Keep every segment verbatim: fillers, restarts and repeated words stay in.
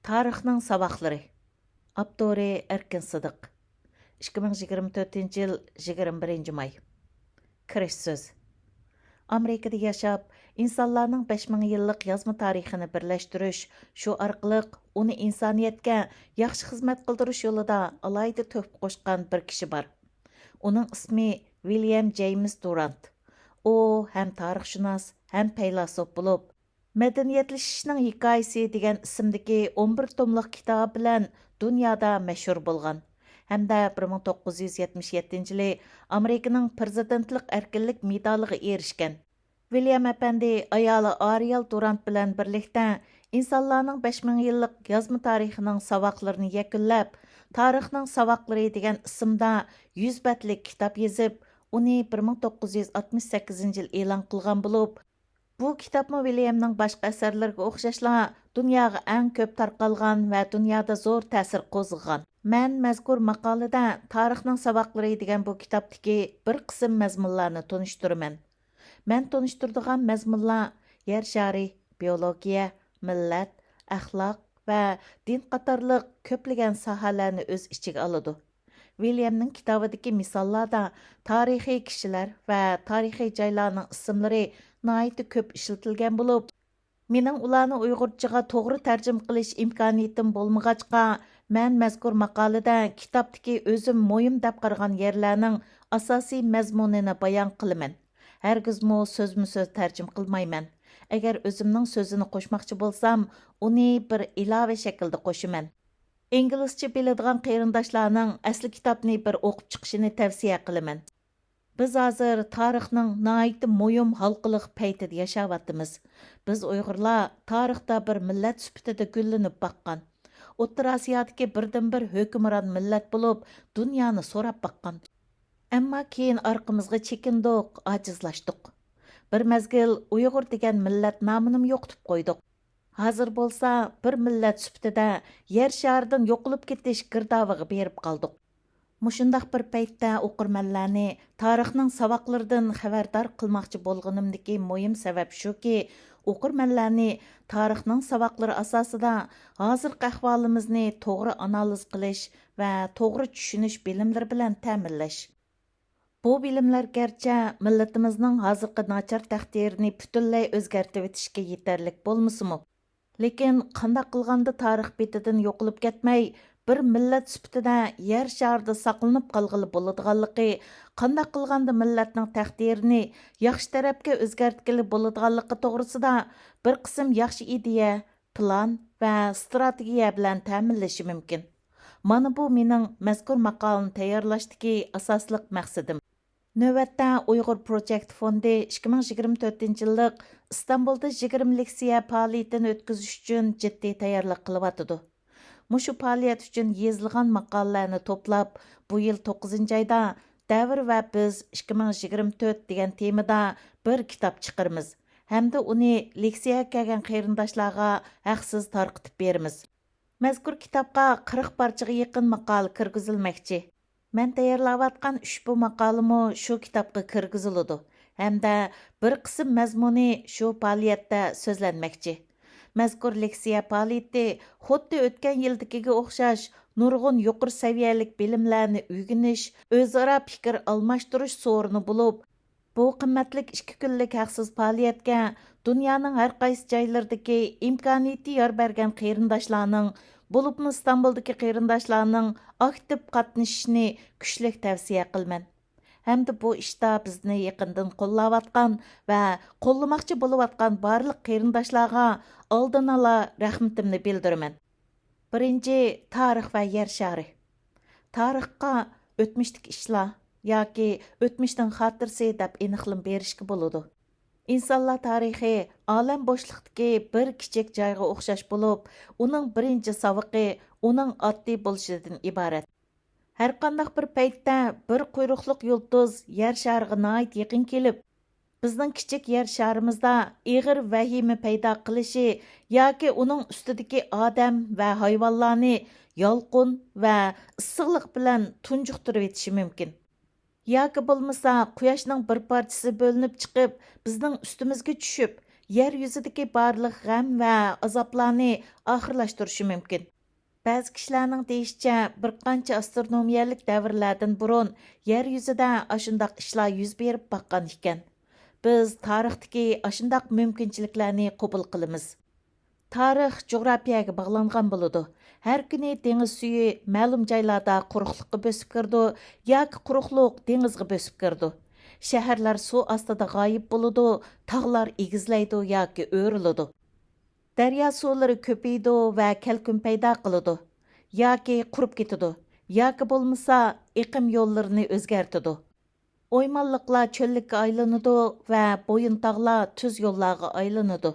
تارىخنىڭ ساۋاقلىرى. ئاپتورى: ئەركىن سىدىق. ئىككى مىڭ يىگىرمە تۆتىنچى يىل يىگىرمە بىرىنچى ماي. كىرىش سۆز. ئامېرىكىدا ياشاپ، ئىنسانلارنىڭ بەش مىڭ يىللىق يازما تارىخىنى بىرلەشتۈرۈش، شۇ ئارقىلىق ئۇنى ئىنسانىيەتكە ياخشى خىزمەت قىلدۇرۇش يولىدا ئالاھىدە تۆھپە قوشقان بىر كىشى بار. ئۇنىڭ ئىسمى ۋىليام جېيمس دۇرانت. ئۇ ھەم تارىخشۇناس، ھەم پەيلاسوپ بولۇپ، مەدەنىيەتلىشىشنىڭ ھېكايىسى دېگەن ئىسىمدىكى ئون بىر توملۇق كىتابى بىلەن دۇنيادا مەشھۇر بولغان ھەمدە بىر مىڭ توققۇز يۈز يەتمىش يەتتىنچى يىلى ئامېرىكىنىڭ پىرېزىدېنتلىق ئەركىنلىك مېدالىغا ئېرىشكەن. ۋىليام ئەپەندى ئايالى ئارىيال دۇرانت بىلەن بىرلىكتە ئىنسانلارنىڭ بەش مىڭ يىللىق يازما تارىخىنىڭ ساۋاقلىرىنى يەكۈنلەپ، تارىخنىڭ ساۋاقلىرى دېگەن ئىسىمدا يۈز بەتلىك كىتاب يېزىپ، ئۇنى بىر مىڭ توققۇز يۈز ئاتمىش سەككىزىنچى يىل ئېلان قىلغان بولۇپ، بۇ كىتابمۇ ۋىليامنىڭ باشقا ئەسەرلىرىگە ئوخشاشلا دۇنياغا ئەڭ كۆپ تارقالغان ۋە دۇنيادا زور تەسىر قوزغىغان. مەن مەزكۇر ماقالىدە تارىخنىڭ ساۋاقلىرى دېگەن بۇ كىتابتىكى بىر قىسىم مەزمۇنلارنى تونۇشتۇرىمەن. مەن تونۇشتۇرىدىغان مەزمۇنلار يەر شارى، بىيولوگىيە، مىللەت، ئەخلاق ۋە دىن قاتارلىق كۆپلىگەن ساھەلەرنى ئۆز ئىچىگە ئالىدۇ. ۋىليامنىڭ كىتابىدىكى مىساللاردا تارىخىي كىشىلەر ۋە تارىخىي جايلارنىڭ ئىسىملىرى ناھايىتى كۆپ ئىشلىتىلگەن بولۇپ، مېنىڭ ئۇلارنى ئۇيغۇرچىغا توغرا تەرجىمە قىلىش ئىمكانىيىتىم بولمىغاچقا، مەن مەزكۇر ماقالىدە كىتابتىكى ئۆزۈم مۇھىم دەپ قارىغان يەرلەرنىڭ ئاساسىي مەزمۇنىنى بايان قىلىمەن. ھەرگىزمۇ سۆزمۇ سۆز تەرجىمە قىلمايمەن. ئەگەر ئۆزۈمنىڭ سۆزىنى قوشماقچى بولسام، ئۇنى بىر ئىلاۋە شەكلىدە قوشىمەن. ئىنگلىزچە بىلىدىغان قېرىنداشلارنىڭ ئەسلى كىتابنى بىر ئوقۇپ چىقىشىنى تەۋسىيە قىلىمەن. بىز ھازىر تارىخنىڭ ناھايىتى مۇھىم ھالقىلىق پەيتىدە ياشاۋاتىمىز. بىز ئۇيغۇرلار تارىختا بىر مىللەت سۈپىتىدە گۈللىنىپ باققان. ئوتتۇرا ئاسىيادىكى بىردىنبىر ھۆكۈمران مىللەت بولۇپ، دۇنيانى سوراپ باققان. ئەمما كېيىن ئارقىمىزغا چېكىندۇق، ئاجىزلاشتۇق. بىر مەزگىل ئۇيغۇر دېگەن مىللەت نامىنىمۇ يوقىتىپ قويدۇق. ھازىر بولسا بىر مىللەت سۈپىتىدە يەر شارىدىن يوقىلىپ كېتىش گىردابىغا بېرىپ قالدۇق. مۇشۇنداق بىر پەيتتە ئوقۇرمەنلەرنى تارىخنىڭ ساۋاقلىرىدىن خەۋەردار قىلماقچى بولغىنىمدىكى مۇھىم سەۋەب شۇكى، ئوقۇرمەنلەرنى تارىخنىڭ ساۋاقلىرى ئاساسىدا ھازىرقى ئەھۋالىمىزنى توغرا ئانالىز قىلىش ۋە توغرا چۈشىنىش بىلىملىرى بىلەن تەمىنلەش. بۇ بىلىملەر گەرچە مىللىتىمىزنىڭ ھازىرقى ناچار تەقدىرىنى پۈتۈنلەي ئۆزگەرتىۋېتىشكە يېتەرلىك بولمىسىمۇ، لېكىن قانداق قىلغاندا تارىخ بېتىدىن يوقىلىپ كەتمەي، بىر مىللەت سۈپىتىدە يەر شارىدا ساقلىنىپ قالغىلى بولىدىغانلىقى، قانداق قىلغاندا مىللەتنىڭ تەقدىرىنى ياخشى تەرەپكە ئۆزگەرتكىلى بولىدىغانلىقى توغرىسىدا بىر قىسىم ياخشى ئىدىيە، پىلان ۋە ئىستراتېگىيە بىلەن تەمىنلىشى مۇمكىن. مانا بۇ مېنىڭ مەزكۇر ماقالىنى تەييارلاشتىكى ئاساسلىق مەقسىتىم. نۆۋەتتە ئۇيغۇر پروجېكت فوندى ئىككى مىڭ يىگىرمە تۆتىنچى يىللىق ئىستانبۇلدا يىگىرمە لېكسىيە پائالىيىتىنى ئۆتكۈزۈش ئۈچۈن جىددىي تەييارلىق قىلىۋاتىدۇ. مۇشۇ پائالىيەت ئۈچۈن يېزىلغان ماقالىلەرنى توپلاپ، بۇ يىل توققۇزىنچى ئايدا دەۋر ۋە بىز ئىككى مىڭ يىگىرمە تۆت دېگەن تېمىدا بىر كىتاب چىقىرىمىز ھەمدە ئۇنى لېكسىيەگە كەلگەن قېرىنداشلارغا ھەقسىز تارقىتىپ بېرىمىز. مەزكۇر كىتابقا قىرىق پارچىغا يېقىن ماقالە كىرگۈزۈلمەكچى. مەن تەييارلاۋاتقان ئۈچ بۇ ماقالىمۇ شۇ كىتابقا كىرگۈزۈلىدۇ ھەمدە بىر قىسىم مەزمۇنى شۇ پائالىيەتتە سۆزلەنمەكچى. مەزكۇر لېكسىيە پائالىيىتى خۇددى ئۆتكەن يىلدىكىگە ئوخشاش نۇرغۇن يۇقىرى سەۋىيەلىك بىلىملەرنى ئۆگىنىش، ئۆزئارا پىكىر ئالماشتۇرۇش سورۇنى بولۇپ، بۇ قىممەتلىك ئىككى كۈنلۈك ھەقسىز پائالىيەتكە دۇنيانىڭ ھەر قايسى جايلىرىدىكى ئىمكانىيىتى يار بەرگەن قېرىنداشلارنىڭ، بولۇپمۇ ئىستانبۇلدىكى قېرىنداشلارنىڭ ئاكتىپ قاتنىشىشىنى كۈچلۈك تەۋسىيە قىلىمەن. ھەمدە بۇ ئىشتا بىزنى يېقىندىن قوللاۋاتقان ۋە قوللىماقچى بولۇۋاتقان بارلىق قېرىنداشلارغا ئالدىنئالا رەھمىتىمنى بىلدۈرىمەن. بىرىنچى، تارىخ ۋە يەر شارى. تارىخقا ئۆتمۈشتىكى ئىشلار ياكى ئۆتمۈشنىڭ خاتىرىسى دەپ ئېنىقلىما بېرىشكە بولىدۇ. ئىنسانلار تارىخى ئالەم بوشلۇقتىكى بىر كىچىك جايغا ئوخشاش بولۇپ، ئۇنىڭ بىرىنچى ساۋىقى ئۇنىڭ ئاددىي بولۇشىدىن ئىبارەت. ھەرقانداق بىر پەيتتە بىر قۇيرۇقلۇق يۇلتۇز يەر شارىغا ناھايىتى يېقىن كېلىپ، بىزنىڭ كىچىك يەر شارىمىزدا ئېغىر ۋەھىمە پەيدا قىلىشى ياكى ئۇنىڭ ئۈستىدىكى ئادەم ۋە ھايۋانلارنى يالقۇن ۋە ئىسسىقلىق بىلەن تۇنجۇقتۇرۇۋېتىشى مۇمكىن. ياكى بولمىسا قۇياشنىڭ بىر پارچىسى بۆلۈنۈپ چىقىپ، بىزنىڭ ئۈستىمىزگە چۈشۈپ، يەر يۈزىدىكى بارلىق غەم ۋە ئازابلارنى ئاخىرلاشتۇرۇشى مۇمكىن. بەزى كىشىلەرنىڭ دېيىشىچە، بىر قانچە ئاسترونومىيەلىك دەۋرلەردىن بۇرۇن يەر يۈزىدە ئاشۇنداق ئىشلار يۈز بېرىپ باققان ئىكەن. بىز تارىختىكى ئاشۇنداق مۇمكىنچىلىكلەرنى قوبۇل قىلىمىز. تارىخ جۇغراپىيەگە باغلانغان بولىدۇ. ھەر كۈنى دېڭىز سۈيى مەلۇم جايلاردا قۇرۇقلۇققا بۆسۈپ كىرىدۇ ياكى قۇرۇقلۇق دېڭىزغا بۆسۈپ كىرىدۇ. شەھەرلەر سۇ ئاستىدا غايىب بولىدۇ، تاغلار ئېگىزلەيدۇ ياكى ئۆرۈلىدۇ. دەريا سۇلىرى كۆپىيىدۇ ۋە كەلكۈن پەيدا قىلىدۇ. ياكى قۇرۇپ كېتىدۇ، ياكى بولمىسا ئېقىم يوللىرىنى ئۆزگەرتىدۇ. ئويمانلىقلار چۆللۈككە ئايلىنىدۇ ۋە بويۇن تاغلار تۈز يوللارغا ئايلىنىدۇ.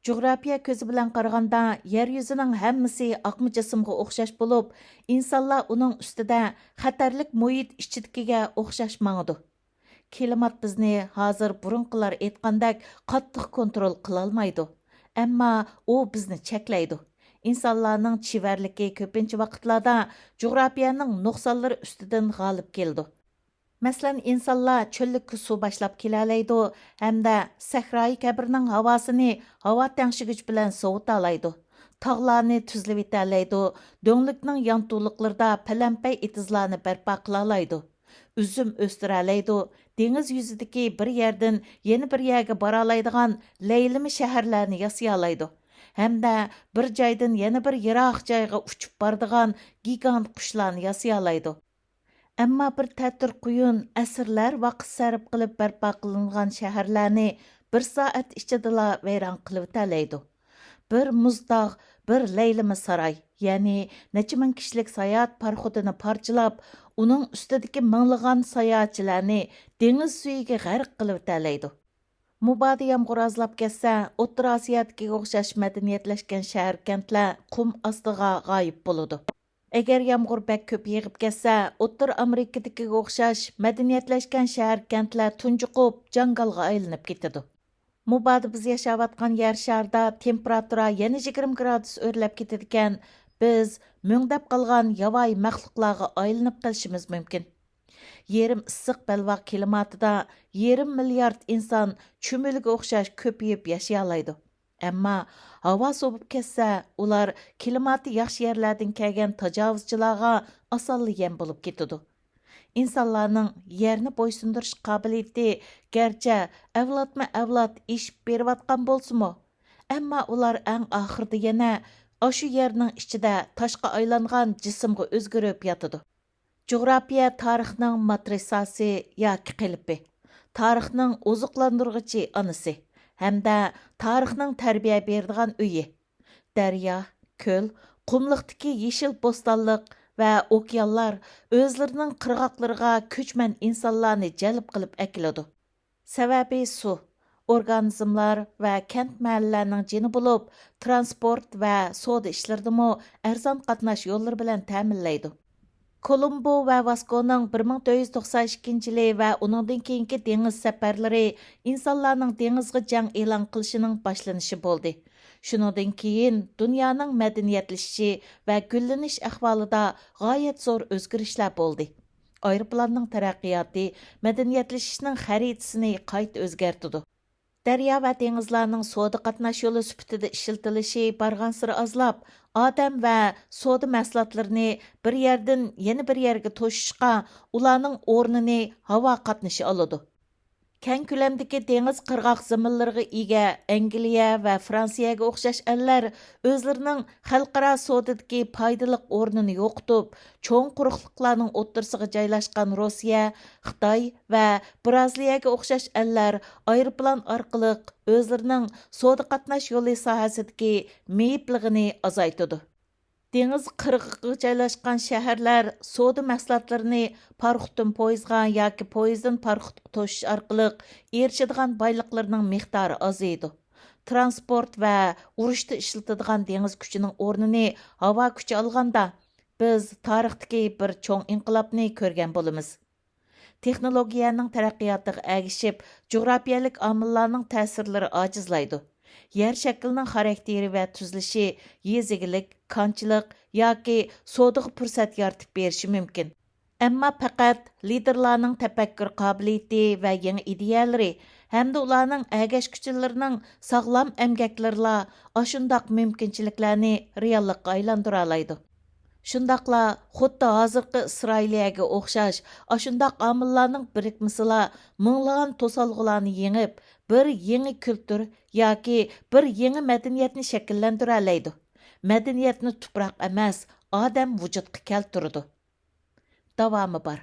جۇغراپىيە كۆزى بىلەن قارىغاندا، يەر يۈزىنىڭ ھەممىسى ئاقما جىسىمغا ئوخشاش بولۇپ، ئىنسانلار ئۇنىڭ ئۈستىدە خەتەرلىك مۇھىت ئىچىدىكىگە ئوخشاش ماڭىدۇ. كىلىمات بىزنى ھازىر بۇرۇنقىلار ئېيتقاندەك قاتتىق كونترول قىلالمايدۇ. ئەمما ئۇ بىزنى چەكلەيدۇ. ئىنسانلارنىڭ چېۋەرلىكى كۆپىنچە ۋاقىتلاردا جۇغراپىيەنىڭ نۇقسانلىرى ئۈستىدىن غالىب كېلىدۇ. مەسىلەن، ئىنسانلار چۆللۈككە سۇ باشلاپ كېلەلەيدۇ ھەمدە سەھرايى كەبىرنىڭ ھاۋاسىنى ھاۋا تەڭشىگۈچ بىلەن سوۋۇتالايدۇ. تاغلارنى تۈزلىۋېتەلەيدۇ، دۆڭلۈكنىڭ يانتۇلۇقلىرىدا پەلەمپەي ئېتىزلارنى بەرپا قىلالايدۇ. ئۈزۈم ئۆستۈرەلەيدۇ، دېڭىز يۈزىدىكى بىر يەردىن يەنە بىر يەرگە بارالايدىغان لەيلىمە شەھەرلەرنى ياسىيالايدۇ ھەمدە بىر جايدىن يەنە بىر يىراق جايغا ئۇچۇپ بارىدىغان گىگانت قۇشلارنى ياسىيالايدۇ. ئەمما بىر تەتۈر قۇيۇن ئەسىرلەر ۋاقىت سەرپ قىلىپ بەرپا قىلىنغان شەھەرلەرنى بىر سائەت ئىچىدىلا ۋەيران قىلىۋېتەلەيدۇ. بىر مۇز تاغ، بىر لەيلىمە ساراي، يەنى نەچچە مىڭ كىشىلىك ساياھەت پاراخوتىنى پارچىلاپ، ئۇنىڭ ئۈستىدىكى مىڭلىغان ساياھەتچىلەرنى دېڭىز سۈيىگە غەرق قىلىۋېتەلەيدۇ. مۇبادا يامغۇر ئازلاپ كەتسە، ئوتتۇرا ئاسىيادىكىگە ئوخشاش مەدەنىيەتلەشكەن شەھەر-كەنتلەر قۇم ئاستىغا غايىب بولىدۇ. ئەگەر يامغۇر بەك كۆپ يېغىپ كەتسە، ئوتتۇرا ئامېرىكىدىكىگە ئوخشاش مەدەنىيەتلەشكەن شەھەر-كەنتلەر تۇنجۇقۇپ، جاڭگالغا ئايلىنىپ كېتىدۇ. مۇبادا بىز ياشاۋاتقان يەر شارىدا تېمپېراتۇرا يەنە يىگىرمە گرادۇس ئۆرلەپ كېتىدىكەن، بىز مۈڭدەپ قالغان ياۋايى مەخلۇقلارغا ئايلىنىپ قېلىشىمىز مۇمكىن. يېرىم ئىسسىق بەلباغ كىلىماتىدا يېرىم مىليارد ئىنسان چۈمۈلىگە ئوخشاش كۆپىيىپ ياشىيالايدۇ. ئەمما ھاۋا سوۋۇپ كەتسە، ئۇلار كىلىماتى ياخشى يەرلەردىن كەلگەن تاجاۋۇزچىلارغا ئاسانلا يەم بولۇپ كېتىدۇ. ئىنسانلارنىڭ يەرنى بويسۇندۇرۇش قابىلىيىتى گەرچە ئەۋلادمۇ ئەۋلاد ئېشىپ بېرىۋاتقان بولسىمۇ، ئەمما ئۇلار ئەڭ ئاخىرىدا يەنە ئاشۇ يەرنىڭ ئىچىدە تاشقا ئايلانغان جىسىمغا ئۆزگىرىپ ياتىدۇ. جۇغراپىيە تارىخنىڭ ماترىساسى ياكى قېلىپى، تارىخنىڭ ئوزۇقلاندۇرغۇچى ئانىسى ھەمدە تارىخنىڭ تەربىيە بېرىدىغان ئۆيى. دەريا، كۆل، قۇملۇقتىكى يېشىل بوستانلىق ۋە ئوكيانلار ئۆزلىرىنىڭ قىرغاقلىرىغا كۆچمەن ئىنسانلارنى جەلپ قىلىپ ئەكېلىدۇ. سەۋەبى سۇ، ئورگانىزملار ۋە كەنت مەھەللىلەرنىڭ جېنى بولۇپ، ترانسپورت ۋە سودا ئىشلىرىدىمۇ ئەرزان قاتناش يوللىرى بىلەن تەمىنلەيدۇ. كولومبو ۋە ۋاسكونىڭ بىر مىڭ تۆت يۈز توقسان ئىككىنچى يىلى ۋە ئۇنىڭدىن كېيىنكى دېڭىز سەپەرلىرى ئىنسانلارنىڭ دېڭىزغا جەڭ ئېلان قىلىشىنىڭ باشلىنىشى بولدى. شۇنىڭدىن كېيىن دۇنيانىڭ مەدەنىيەتلىشىشى ۋە گۈللىنىش ئەھۋالىدا غايەت زور ئۆزگىرىشلەر بولدى. ئايروپىلاننىڭ تەرەققىياتى مەدەنىيەتلىشىشنىڭ خەرىتىسىنى قايتا ئۆزگەرتىدۇ. دەريا ۋە دېڭىزلارنىڭ سودا قاتناش يولى سۈپىتىدە ئىشلىتىلىشى بارغانسېرى ئازلاپ، ئادەم ۋە سودا مەھسۇلاتلىرىنى بىر يەردىن يەنە بىر يەرگە توشۇشقا، ئۇلارنىڭ ئورنىنى ھاۋا قاتنىشى ئالىدۇ. كەڭ كۆلەمدىكى دېڭىز قىرغاق زېمىنلىرىغا ئىگە ئەنگلىيە ۋە فرانسىيەگە ئوخشاش ئەللەر ئۆزلىرىنىڭ خەلقئارا سودىدىكى پايدىلىق ئورنىنى يوقىتىپ، چوڭ قۇرۇقلۇقلارنىڭ ئوتتۇرىسىغا جايلاشقان روسىيە، خىتاي ۋە بىرازىلىيەگە ئوخشاش ئەللەر ئايروپىلان ئارقىلىق ئۆزلىرىنىڭ سودا قاتناش يولى ساھەسىدىكى مېيىپلىقىنى ئازايتىدۇ. دېڭىز قىرغىقىغا جايلاشقان شەھەرلەر سودا مەھسۇلاتلىرىنى پاراخوتتىن پويىزغا ياكى پويىزدىن پاراخوتقا توشۇش ئارقىلىق ئېرىشىدىغان بايلىقلىرىنىڭ مىقدارى ئازىيىدۇ. ترانسپورت ۋە ئۇرۇشتا ئىشلىتىدىغان دېڭىز كۈچىنىڭ ئورنىنى ھاۋا كۈچى ئالغاندا، بىز تارىختىكى بىر چوڭ ئىنقىلابنى كۆرگەن بولىمىز. تېخنولوگىيەنىڭ تەرەققىياتىغا ئەگىشىپ، جۇغراپىيەلىك ئامىللارنىڭ تەسىرلىرى ئاجىزلايدۇ. يەر شەكلىنىڭ خاراكتېرى ۋە تۈزۈلۈشى يېزا ئىگىلىك، كانچىلىق ياكى سودىغا پۇرسەت يارىتىپ بېرىشى مۇمكىن. ئەمما پەقەت لىدېرلارنىڭ تەپەككۇر قابىلىيىتى ۋە يېڭى ئىدىيەلىرى ھەمدە ئۇلارنىڭ ئەگەشكۈچىلىرىنىڭ ساغلام ئەمگەكلىرىلا ئاشۇنداق مۇمكىنچىلىكلەرنى رېئاللىققا ئايلاندۇرالايدۇ. شۇنداقلا خۇددى ھازىرقى ئىسرائىلىيەگە ئوخشاش ئاشۇنداق ئامىللارنىڭ بىرىكمىسىلا مىڭلىغان توسالغۇلارنى يېڭىپ، بىر يېڭى كۈلتۈر ياكى بىر يېڭى مەدەنىيەتنى شەكىللەندۈرەلەيدۇ. مەدەنىيەتنى تۇپراق ئەمەس، ئادەم ۋۇجۇدقا كەلتۈرىدۇ. داۋامى بار.